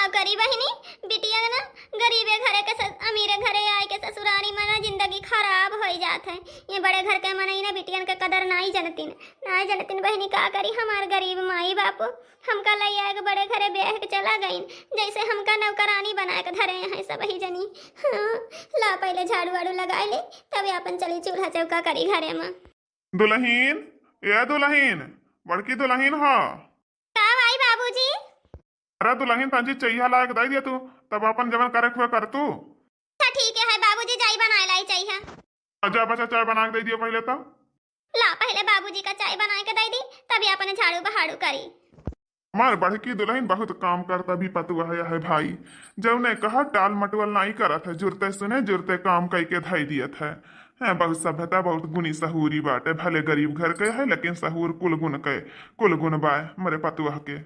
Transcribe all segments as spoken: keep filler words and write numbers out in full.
करी बहिनी, बिटिया ना गरीबे घरे के स-, अमीरे घरे आए के ससुरारी में ना जिंदगी खराब होई जात है। ये बड़े घर के मनई ना बिटियन के कदर नाई जनतिन, नाई जनतिन बहिनी, का करी हमार गरीब माई बापू। हमका लई आए के बड़े घरे ब्याह के चला गईन, जैसे हमका नौकरानी बनाए के धरे हैं सब ही जनी। हाँ, ला पहले झाड़ू वाड़ू लगाए ले, तबे आपन चली चूल्हा चौका करी घरे में। दुलहिन, ए दुलहिन, बड़की दुलहिन ह। का भाई बाबूजी? अरे दुलहिन, तंजी चइहा लायक दई दिया तू, तब आपन जवन करे के हुआ कर तू। अच्छा ठीक है बाबूजी, जाई बनाए लाई चइहा। अच्छा बच्चा, चाय बना के दे दियो पहले तो। ला पहले बाबूजी का चाय बनाए के दे दी, तबे आपन झाड़ू बहाड़ू करी। हमार बड़की दुलहिन बहुत काम करत भी पतुआ है, है भाई। जौने कहा टाल मटोल नाई करत है, जुरते सुने जुरते काम कई के धई दियत है। हैं, बहुत सभ्यता, बहुत गुनी सहूरी बाटे, भले गरीब घर के है लेकिन सहूर कुल गुन के, कुल गुन बाय मरे पतुआ के।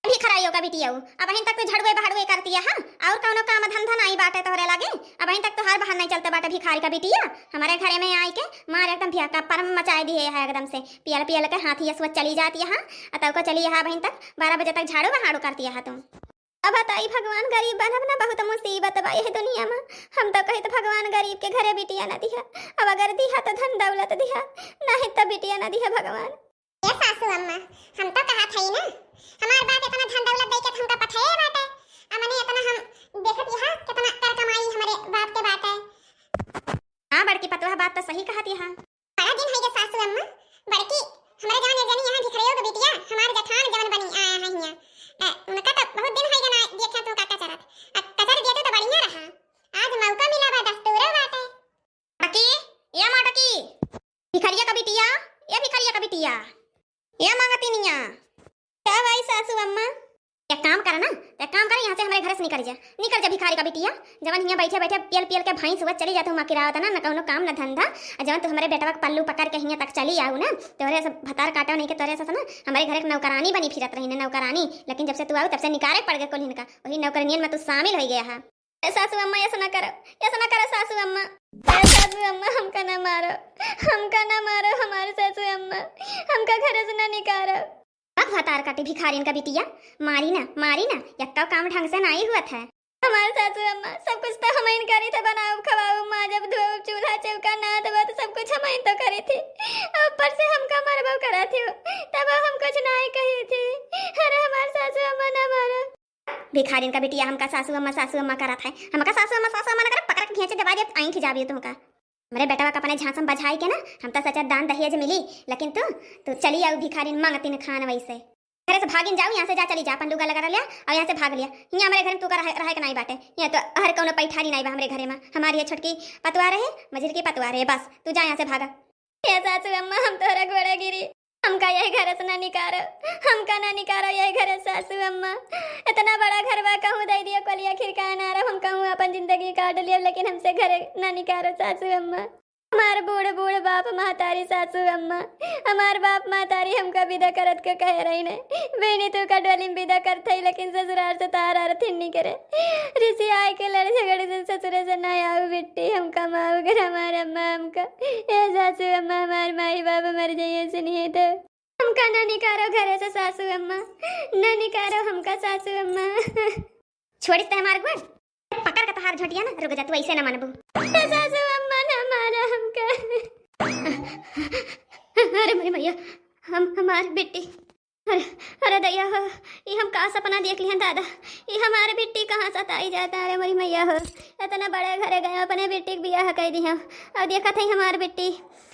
भिखराइयो का बिटिया हो, अबहिन तक तो झड़ुए बहड़ुए करतिया हा, और कौनो काम धंधा नाई बाटे तोहरे लागे। अबहिन तक तोहार बहान नाई चलते बाटे भिखारी का बिटिया। हमारे घरे में आई के मार एकदम भिया का परम मचाए दिए है एकदम से, पियल पियल के हाथी यसुआ चली जातिया हा। अतौ को चली हा अबहिन तक बारह बजे तक झाड़ू बहाड़ू करतिया हा तू। अब बताई भगवान, गरीब बनब ना, बहुत मुसीबत बा यह दुनिया में। हम तो कहित भगवान गरीब के घरे बिटिया न दिहा, अब अगर दिहा तो धन दौलत दिहा, नहीं तो बिटिया न दिहा भगवान। ए सासू अम्मा, हम तो कहत हई ना, हमार बाप इतना धन दौलत दे के हमका पठाए बाटे, अमने इतना हम देखत यहाँ कितना कर कमाई हमरे बाप के बाटे। हाँ बड़की पतोह, बात तो सही कहत यहाँ। बड़ा दिन होइगे सासू अम्मा, बड़की, हमरे जवन एक जनी यहाँ भिखरियो के बिटिया, हमार जठान जवन बनी आया है हियाँ। ए, उनका तो बहुत दिन होइगे ना देखे तू काका चरत। आ, कचर देते तो बढ़िया रहा। आज मौका मिला बा, दस्तूरो बाटे। मटकी, ए मटकी, भिखरिया का बिटिया, ए भिखरिया का बिटिया, ए मांगतिनिया। का भाई सासू अम्मा? एक काम कर ना, एक काम कर, यहाँ से हमरे घर से निकल जा, निकल जा भिखारी का बिटिया। जवन हियाँ बैठे बैठे पियल पियल के भैंस हुआ चली जात हूँ, माँ किरावत ना, न कौनो काम न धंधा। आ जवन तू हमरे बेटवा के पल्लू पकड़ के हियाँ तक चली आऊ ना, तोरे से भतार काटो नहीं के तोरे से ना हमरे घर के नौकरानी बनी फिरत रही ना, नौकरानी। लेकिन जब से तू आऊ तब से निकारे पड़ गए कुल हिनका, वही नौकरनियन में तू शामिल हो गया है। ए सासू अम्मा, ऐसा ना करो, ऐसा ना करो सासू अम्मा। ए सासू अम्मा, हमका ना मारो, हमका ना मारो, हमारे सासू अम्मा, हमका घर से ना निकारो। अब भतार काटे भिखारिन का बिटिया, मारी ना, मारी ना, यक्का काम ढंग से नाई हुआ था। हमारे सासू अम्मा, सब कुछ तो हमइन करी थे, बनाओ, खवाओ, माजब, धोओ, चूल्हा चौका ना धोआ तो सब कुछ हमइन तो करी थी। ऊपर से हमका मरबो करा थी, तब हम कुछ नाई कही थी। अरे हमारे सासू अम्मा ना मारो। भिखारिन का बिटिया हमका सासू अम्मा, सासू अम्मा करत है। हमका सासू अम्मा, सासू अम्मा ना करत, पकड़ के खींचे दबा दे, ऐंठ जाबी तुमका। हमरे बेटवा का अपने झांसम बझाई के ना, हम तो सचा दान दहेज मिली, लेकिन तू, तू चली आऊ भिखारिन मांगतिन खान वैसे। घरे से भागिन जाऊ, यहाँ से जा, चली जा, अपन लुगा लगा लिया और यहाँ से भाग लिया। यहाँ हमरे घर में तू का रहे, रहे के नाई बाटे। यहाँ तो हर कौनो पैठारी नाई बा हमरे घरे में। हमारी ये छोटकी पतवा रहे, मझिल की पतवा रहे, बस तू जा यहाँ से भागा। हे सासू अम्मा, हम तोहरा गोड़ा गिरी, हमका यही घर से ना निकारो, हमका ना निकारो यही घर से सासू अम्मा। इतना बड़ा घर बा, कहूँ दे दियो कोलिया खिरका ना रहो, हम कहूँ अपन जिंदगी काट लियो, लेकिन हमसे घर ना निकारो सासू अम्मा। हमार बूढ़ बूढ़ बाप महतारी सासू अम्मा, हमार बाप महतारी हमका विदा करत के कहे रही ने, बहनी तू का डोली में विदा करत है, लेकिन ससुराल से तार आर थिन्नी करे। रिसी आए के लड़ झगड़ से ससुरे से ना आऊ बिट्टी, हम कमाऊ घर हमार अम्मा हमका। ए सासू अम्मा, हमार माई बाप मर जाइए सुनिए तो। हमका ना निकारो घरे से सासू अम्मा, ना निकारो हमका सासू अम्मा। छोड़िस ते हमार गोड़, पकड़ के तोहार झोंटिया ना, रुक जा, तू ऐसे ना मनबू। ए सासू अम्मा ना मारो हमका। अरे मोरी मैया, हम, हमार बिट्टी। अरे, अरे दैया हो, ई हम का सपना देख लिहन दादा, ई हमार बिट्टी कहाँ सताई जाता। अरे मोरी मैया हो, इतना बड़े घरे गए, अपने बिट्टी के बियाह कई दिया, और देखत है हमार बिट्टी,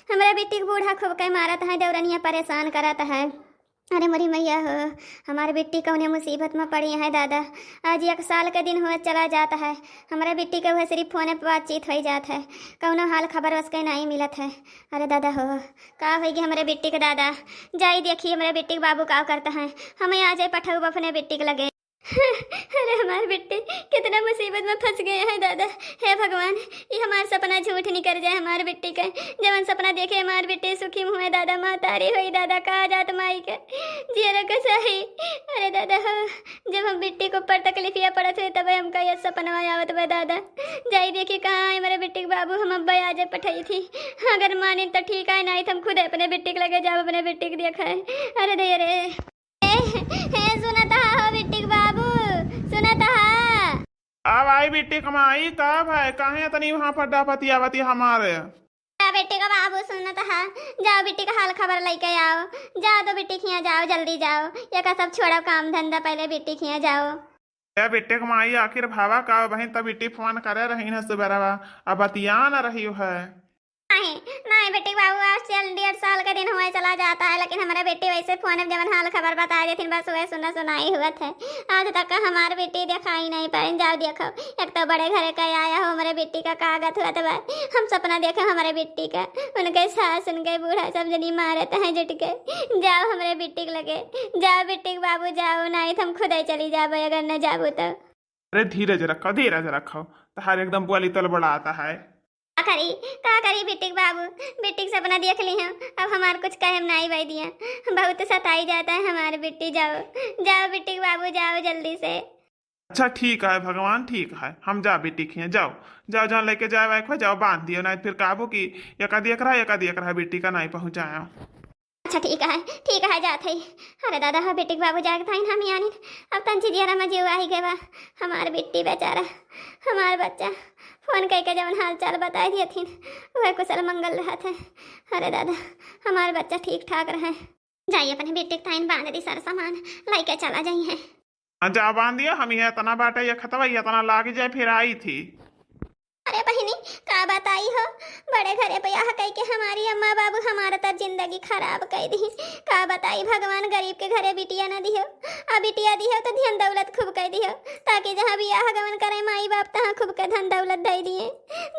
हमरे बिट्टी के बूढ़ा खूब के मारत है, देवरनिया परेशान करत है। अरे मोरी मैया हो, हमार बिट्टी कौने मुसीबत में पड़ी है दादा। आज एक साल के दिन हुआ चला जात है, हमरा बिट्टी के हुए सिर्फ फोने पे बातचीत होई जात है, कौनो हाल खबर उसके नहीं मिलत है। अरे दादा हो, का होई गे हमरे बिट्टी के दादा? जाई देखी हमरे बिट्टी के बाबू का करत है, हमें आ जाए पठऊ अपने बिट्टी के लगे। अरे हमार बिट्टी कितना मुसीबत में फंस गए हैं दादा। हे भगवान, ये हमार सपना झूठ निकर जाए हमार बिट्टी के। जवन सपना देखे हमार बिट्टी सुखी मुँह है दादा, महतारी होई दादा, का जात माई के जियरा के सही। अरे दादा हो, जब हम बिट्टी के ऊपर तकलीफिया पड़त हुई तबे हमका ये सपनवा आवत बा दादा। जाई देखी कहाँ है हमारे बिट्टी के बाबू, हम अब्बा आजे पठाई थी। अगर मानिन तो ठीक है, नहीं तो हम खुद अपने बिट्टी के लगे जाब, अपने बिट्टी के देखा है। अरे दे रे। ए, ए, सुनत हा हो बिट्टी के बाबू, सुनत हा? बिट्टी क माई, का भाई, काहे इतनी वहाँ पर डापतिया बतिया हमारे? जा बिट्टी क बाबू सुनत है, जाओ बिट्टी क हाल खबर लइके आओ, जाओ तो बिट्टी खिया जाओ, जल्दी जाओ, ये का सब छोड़ो काम धंधा, पहले बिट्टी खिया जाओ। ए बिट्टी क माई, आखिर भावा का बहिन, तब बिट्टी फोन करे रही न सुबेरवा, अब बतिया न रही है। नहीं, नहीं बिट्टी क बाबू, आज चल डेढ़ साल का दिन हुआ चला जाता है, लेकिन हमारे बिट्टी वैसे फोन में जवन हाल खबर बताए देथिन, बस वह सुना सुनाई हुआ थे। आज तक हमार बिट्टी दिखाई नहीं पड़िन। जाओ देखो, एक तो बड़े घरे का आया हो, हमारे बिट्टी का कागत हुआ तो बा। हम सपना देखे हमारे बिट्टी का, उनके सास, उनके बूढ़ा सब जनी मारत हैं जुट के। जाओ हमारे बिट्टी के लगे, जाओ बिट्टी के बाबू जाओ, नहीं तो हम खुद ही चली जाबे अगर न जाबू तो। अरे धीरज रखो, धीरज रखो, तहार एकदम बोली तलबड़ाता है। का करी, का करी बिट्टी के बाबू, बिट्टी के सपना देख ली हम, अब हमार कुछ कहे में नहीं भाई दिया, बहुत सताई जाता है हमार बिट्टी। जाओ, जाओ बिट्टी के बाबू, जाओ जल्दी से। अच्छा ठीक है भगवान, ठीक है, हम जा बिट्टी खिया, जाओ, जाओ, जहाँ लेके जाए वाए को जाओ, बांध दियो, नहीं फिर काबू की एका देख रहा, एका देख रहा, बिट्टी का नहीं पहुँचाया। अच्छा ठीक है, ठीक है, जात है। अरे दादा, हाँ बिट्टी के बाबू जागत हइन, हम यानी अब तंची जियरा में जीव आई गए बा। हमार बिट्टी बेचारा, हमार बच्चा फोन कइके जवन हाल चाल बताए दिए थिन, वह कुशल मंगल रहत है। अरे दादा, हमार बच्चा ठीक ठाक रहे। जाइए अपने बिट्टी के ताइन बांध दी, सर सामान लइके चला जाइए। हाँ, जा बांध दिया, हम ये इतना बाटे, ये खतवा, ये इतना लाग जाए, फिर आई थी। अरे बहिनी, का बताई हो, बड़े घरे ब्याह कइके हमारी अम्मा बाबू हमारा तब जिंदगी खराब कइ दी। का बताई, भगवान गरीब के घरे बिटिया न दिहो, आ बिटिया दिहो तो धन दौलत खूब कइ दिहो, ताकि जहाँ ब्याह गवन करे माई बाप तहाँ खूब के धन दौलत दे दिए।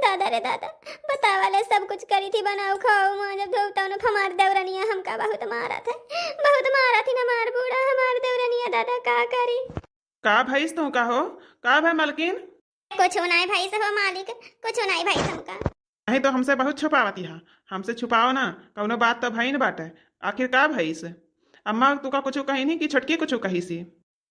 दादा रे दादा, बतावा ले, सब कुछ करी थी, बनाऊ खाऊ, माँ जब धोऊ तौनु हमार देवरनिया हमका बहुत मारा थे, बहुत मारा थी हमार बूढ़ा, हमार देवरनिया। दादा का करी? का भइस तू का हो? का भय मलकिन? कुछ नाई भइस हो मालिक, कुछ नाई भइस हमका। नहीं तो हमसे बहुत छुपावती है, हमसे छुपाओ ना, कौनो बात तो भई न बाटे। आखिर का भइस? अम्मा तू का कुछ कही नहीं कि छोटकी कुछ कही सी?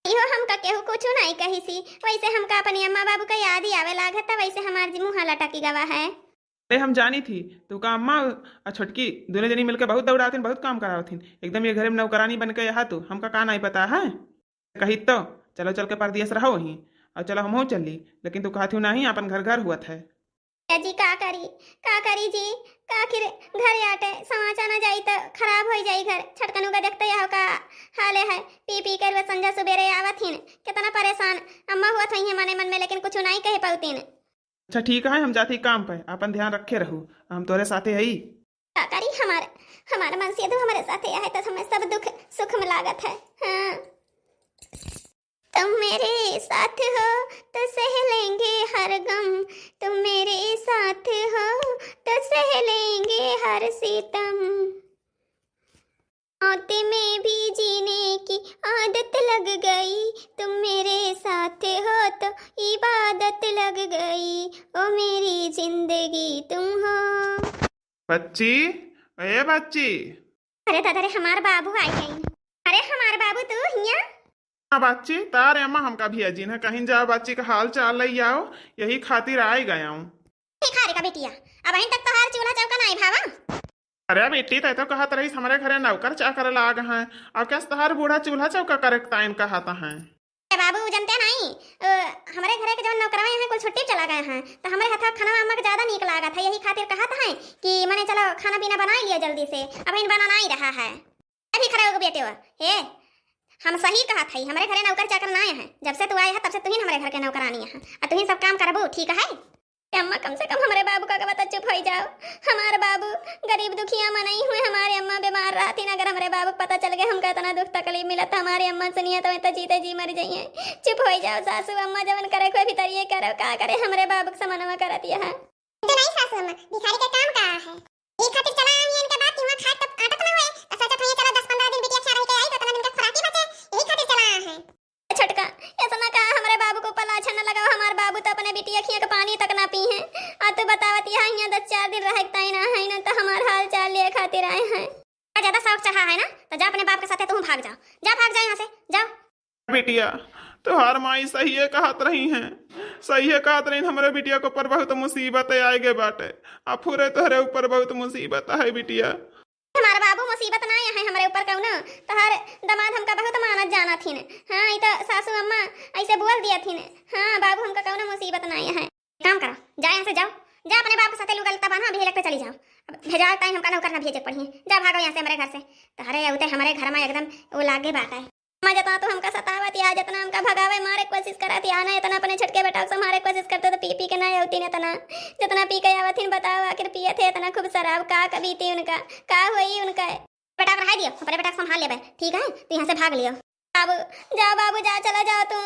इहो हमका केहू कुछ नाई कही सी, वैसे हमका अपनी अम्मा बाबू का याद ही आवे लागत, वैसे हमार जी मुँह लटकी गवा है। अरे हम जानी थी, तू का अम्मा और छोटकी दोनों जनी मिलके बहुत दौड़ावतिन, बहुत काम करावतिन, एकदम ये घर में नौकरानी बन के यहाँ तू, हमका का नाई पता है? कही तो चलो चल के परदेस रहो वहीं, और चलो हमहू चल ली, लेकिन तू कहती हूँ नहीं, अपन घर घर हुआ था। ए जी, का करी, का करी जी, का आखिर घर आटे समाचा ना जाई त खराब होई जाई घर। छटकनू का देखते यह का हाले है, पी पी कर वे संझा सुबेरे आवत हिन, कितना परेशान अम्मा हुआ थई है मने मन में, लेकिन कुछ नाई कह पाउतीन। अच्छा ठीक है, हम जाती काम पे, अपन ध्यान रखे रहू, हम तोरे साथे हई। का करी, हमार हमार मनसेधू हमारे साथे है तो हमें सब दुख सुख में लागत है। हाँ। तुम मेरे साथ हो तो सह लेंगे हर गम, तुम मेरे साथ हो तो सह लेंगे हर सितम। मौत में भी जीने की आदत लग गई, तुम मेरे साथ हो तो इबादत लग गई, ओ मेरी जिंदगी तुम हो। बच्ची, ए बच्ची। अरे दादा रे, हमार बाबू आई गई। अरे हमार बाबू तू हिया? हाँ बच्ची, तारे अम्मा हमका भेजिन है, कहीं जाओ बच्ची का हाल चाल लई आओ, यही खातिर आई गया हूँ। भिखारी का बिटिया, अबहिन तक तोहार चूल्हा चौका नाई भावा? अरे बेटी, तै तो कहत रहीस हमरे घरे नौकर चाकर लाग हैं, और कैस तोहार बूढ़ा चूल्हा चौका करे के ताइन कहत हैं? ए बाबू, जनते नहीं, अ, हमरे घरे के जौन नौकरवा हैं कुल छुट्टी चला गए हैं, तो हमरे हथा खाना अम्मा के ज्यादा नीक लागत है, यही खातिर कहत हैं कि मने चलो खाना पीना बनाई लिया जल्दी से, अबहिन बना नाई रहा है। अभी खड़ा होके बेटे हुआ, हे, हम सही कहत हई, हमरे घरे नौकर चाकर ना आए हैं। जब से तू आए है, तब से तुहिन हमरे घर के नौकरानी है, और तुहिन सब काम करबू, ठीक है? ए अम्मा, कम से कम हमरे बाबू का बता, चुप होई जाओ। हमार बाबू गरीब दुखिया मनई हुए, हमारे अम्मा बीमार रहतीन, अगर हमरे बाबू को पता चल गए हमका इतना दुख तकलीफ मिलत, तो हमारे अम्मा सुनिए तो, तो जीते जी मर जाइए। चुप होई जाओ सासू अम्मा, जवन करे कोई भीतर ये करो, का करे, हमरे बाबू के समनवा करत यह है। तो नहीं सासू अम्मा, भिखारी के काम का है? यही खातिर चला आए हैं इनके बाप की वहाँ खाए तब आदत ना होए, तो सोचत हई चलो दस पन्द्रह दिन बिटिया खिया रह के आई तो इतना दिन का खुराकी बचे, यही खातिर चला आए हैं। छोटका, ऐसा ना कहा, हमरे बाबू को ऊपर लाछन न लगाओ, हमार बाबू तो अपने बिटिया खिया के पानी तक ना पी हैं। आ तू बतावत यहाँ, यहाँ दस चार दिन रहे के ताई ना है ना, तो हमार हाल चाल लिए खातिर आए हैं। ज्यादा शौक चढ़ा है ना, तो जा अपने बाप के साथे तू भाग जा, जा भाग जा यहाँ से, जा। बिटिया, तोहार माई सहिए कहत रही हैं, सहिए कहत रही, हमरे बिटिया के ऊपर बहुत मुसीबत आए गए बाटे, आ पूरे तोहरे ऊपर बहुत मुसीबत है बिटिया। हमार बाबू मुसीबत ना है हमरे ऊपर कौनो, तोहार दामाद हमका बहुत मानत जानत हिन। हाँ, ई तो सासू अम्मा, आई से बोल दिया थी ने। हाँ बाबू, हमका कौनो मुसीबत नाहीं है। काम करा, जा यहाँ से, जाओ, जा अपने बाप के साथे लुगा लत्ता बांधा, अभी हिलक पे चली जाओ। अब भेजा ताई हमका नौकर ना भेजे पड़िए, जा भागो यहाँ से हमरे घर से। तहरे अउते हमरे घर मा एकदम वो लागे बात है। अम्मा, जतना तू हमका सतावत या, जतना हमका भगावे मारे कोशिश करत या ना, इतना अपने छोटके बेटा के संभारे कोशिश करते तो पी पी के ना अउती ना इतना, जतना पी के आवत हिन। बताओ, आखिर पियत है इतना खूब शराब, का कबीती उनका, का होई उनका? बेटा के रहाई दियो, अपने बेटा के संभाल लेबे, ठीक है, तू यहाँ से भाग लियो। बाबू, जाओ बाबू, जाओ, चला जाओ तू,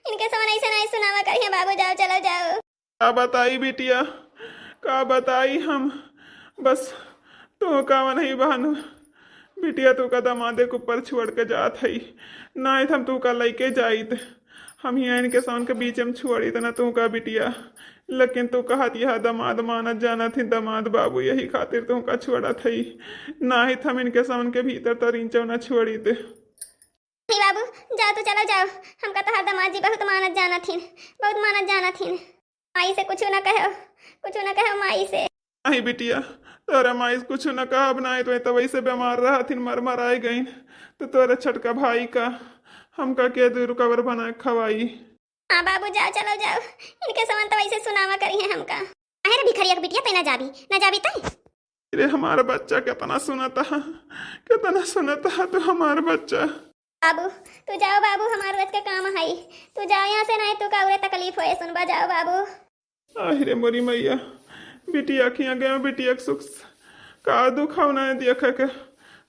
इनके समान ऐसे नहीं सुनावा करिए बाबू, जाओ, चला जाओ। का बताई बिटिया, का बताई हम, बस तू का नहीं बहन। बिटिया, तू का दमादे के ऊपर छोड़ के जात हई, नाहीं त हम तू का लइके जाइत, हम हियाँ इनके सवन के बीच में छोड़ित ना तू का बिटिया। लेकिन तू कहत यह दमाद मानत जानत ही, दमाद बाबू, यही खातिर तू का छोड़त हई, नाहीं त हम इनके सवन के भीतर तरींचो ना छोड़ित। नहीं बाबू, जाओ तू, चला जाओ, हमका तोहार दमाद जी बहुत मानत जानत हिन, बहुत मानत जानत हिन। माई से कुछ न कहो, कुछ न कहो माई से। नहीं बिटिया, तोरा माई से कुछ न कहब, नाहीं तो तब ऐसे बीमार रहत हिन, मर मर आए गईन, तो तोरा छोटका भाई का हमका के दूर कबर बना के खवाई। हाँ बाबू, जाओ, चलो जाओ, इनके समान तो ऐसे सुनावा करी है हमका। काहे रे भिखरिया के बिटिया, तै ना जाबी, ना जाबी तै? रे हमार बच्चा, कितना सुनत हा, कितना सुनत हा तू हमार बच्चा। बाबू, तू जाओ बाबू, हमार बच के काम है, तू जाओ यहाँ से, नहीं तू का उरे तकलीफ होए, सुनबा, जाओ बाबू। आहि रे मोरी मैया, बिटिया के आगे में बिटिया के सुख का दुख हो ना देखे के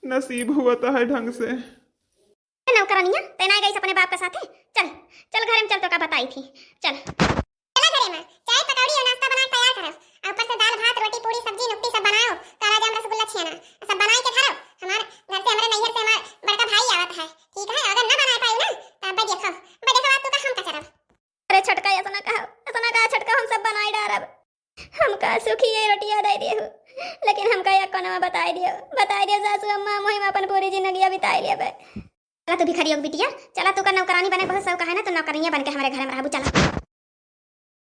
नसीब हुआ है ढंग से। ए नौकरानिया, तै ना गई अपने बाप के साथे? चल, चल घरे में चल, तो का बताई थी, चल। चला घरे में, चाय पकौड़ी और नाश्ता बना के तैयार करो, और ऊपर से दाल भात, रोटी, पूरी, सब्जी, नुक्ती सब बनाओ, काला जाम, रसगुल्ला, छेना, सब बनाए के धरो। हमार घर से, हमारे नैहर से हमार बड़का भाई आवत है, ठीक है? अगर ना बनाए पाई ना, तो अब्बे देखो, अब्बे देखो, बात तू का हम का करब। अरे छोटका, ऐसा ना कहो, ऐसा ना कहा छोटका, हम सब बनाए डारब। हमका सुखी ये रोटिया दे दियो, लेकिन हमका या कोनवा बताए दियो, बताए दियो सासू अम्मा, मुहिम अपन पूरी जिंदगिया बिताए लेबे। चला तू भिखरिया के बिटिया, चला तू का नौकरानी बने बहुत शौक है ना, तो नौकरानिया बन के हमारे घर में रहबू, चला।